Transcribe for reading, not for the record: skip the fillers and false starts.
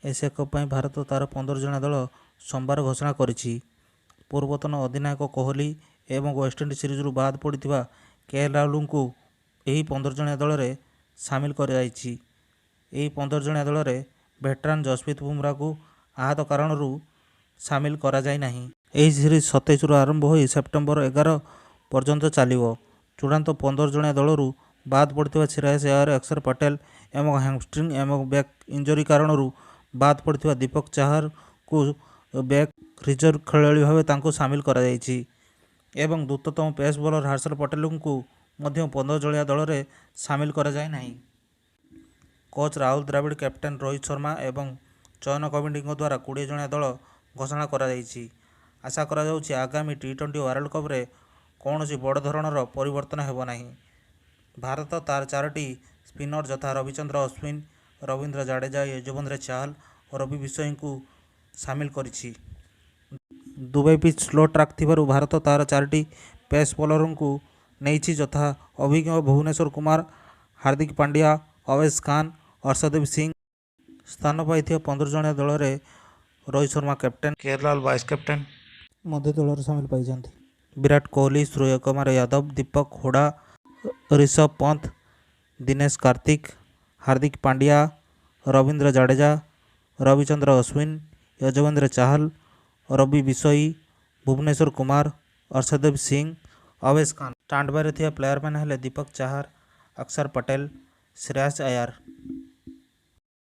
Asia cup ପାଇଁ ଭାରତ ତା'ର 15 ଜଣିଆ ଦଳ ସୋମବାର ଘୋଷଣା କରିଛି। ପୂର୍ବତନ ଅଧିନାୟକ କୋହଲି ଏବଂ ୱେଷ୍ଟଇଣ୍ଡିଜ୍ ସିରିଜରୁ ବାଦ୍ ପଡ଼ିଥିବା କେଏଲ୍ ରାହୁଲଙ୍କୁ ଏହି 15 ଜଣିଆ ଦଳରେ ସାମିଲ କରାଯାଇଛି। ଏହି 15 ଜଣିଆ ଦଳରେ ଭେଟେରାନ୍ ଯଶପ୍ରୀତ ବୁମରାଙ୍କୁ ଆହତ କାରଣରୁ ସାମିଲ କରାଯାଇ ନାହିଁ। ଏହି ସିରିଜ୍ 27ରୁ ଆରମ୍ଭ ହୋଇ ସେପ୍ଟେମ୍ବର 11 ପର୍ଯ୍ୟନ୍ତ ଚାଲିବ। ଚୂଡ଼ାନ୍ତ 15 ଜଣିଆ ଦଳରୁ ବାଦ୍ ପଡ଼ିଥିବା ଶ୍ରେୟସ ଆୟର, ଅକ୍ଷର ପଟେଲ ଏବଂ ହ୍ୟାମଷ୍ଟ୍ରିଙ୍ଗ ଏବଂ ବ୍ୟାକ୍ ଇଞ୍ଜୁରି କାରଣରୁ ବାଦ୍ ପଡ଼ିଥିବା ଦୀପକ ଚାହାରଙ୍କୁ ବ୍ୟାକ୍ ରିଜର୍ଭ ଖେଳାଳି ଭାବେ ତାଙ୍କୁ ସାମିଲ କରାଯାଇଛି ଏବଂ ଦ୍ରୁତତମ ପେସ୍ ବୋଲର ହର୍ଷଲ ପଟେଲଙ୍କୁ ମଧ୍ୟ 15 ଜଣିଆ ଦଳରେ ସାମିଲ କରାଯାଇ ନାହିଁ। କୋଚ୍ ରାହୁଲ ଦ୍ରାବିଡ଼, କ୍ୟାପ୍ଟେନ୍ ରୋହିତ ଶର୍ମା ଏବଂ ଚୟନ କମିଟିଙ୍କ ଦ୍ୱାରା 20 ଜଣିଆ ଦଳ ଘୋଷଣା କରାଯାଇଛି। ଆଶା କରାଯାଉଛି, ଆଗାମୀ ଟି-ଟ୍ୱେଣ୍ଟି ୱାର୍ଲ୍ଡ କପରେ କୌଣସି ବଡ଼ ଧରଣର ପରିବର୍ତ୍ତନ ହେବ ନାହିଁ। ଭାରତ ତା'ର ଚାରୋଟି ସ୍ପିନର ଯଥା ରବିଚନ୍ଦ୍ରନ ଅଶ୍ୱିନ, ରବୀନ୍ଦ୍ର ଜାଡେଜା, ୟଜୁବେନ୍ଦ୍ର ଚାହଲ ଓ ରବି ବିଶୋଇଙ୍କୁ ସାମିଲ କରିଛି। ଦୁବାଇ ପିଚ୍ ସ୍ଲୋ ଟ୍ରାକ୍ ଥିବାରୁ ଭାରତ ତା'ର ଚାରିଟି ପେସ୍ ବୋଲରଙ୍କୁ ନେଇଛି ଯଥା ଅଭିଜ୍ଞ ଭୁବନେଶ୍ୱର କୁମାର, ହାର୍ଦ୍ଦିକ ପାଣ୍ଡ୍ୟା, ଅୱେସ୍ ଖାନ୍, ଅର୍ଶଦୀପ ସିଂ। ସ୍ଥାନ ପାଇଥିବା 15 ଜଣିଆ ଦଳରେ Rohit Sharma captain, KL Rahul vice captain ମଧ୍ୟ ଦଳରେ ସାମିଲ ପାଇଛନ୍ତି। ବିରାଟ କୋହଲି, ସୂର୍ଯ୍ୟକୁମାର ଯାଦବ, ଦୀପକ ହୁଡା, ରିଷଭ ପନ୍ତ, ଦିନେଶ କାର୍ତ୍ତିକ, ହାର୍ଦ୍ଦିକ ପାଣ୍ଡ୍ୟା, ରବୀନ୍ଦ୍ର ଜାଡେଜା, ରବିଚନ୍ଦ୍ର ଅଶ୍ୱିନ, ୟଜୁବେନ୍ଦ୍ର ଚାହଲ, ରବି ବିଶୋଇ, ଭୁବନେଶ୍ୱର କୁମାର, ଅର୍ଶଦୀପ ସିଂ, ଅୱେସ୍ ଖାନ୍। ଷ୍ଟାଣ୍ଡବାଇରେ ଥିବା ପ୍ଲେୟାରମାନେ ହେଲେ ଦୀପକ ଚାହାର, ଅକ୍ଷର ପଟେଲ, ଶ୍ରେୟସ ଆୟର।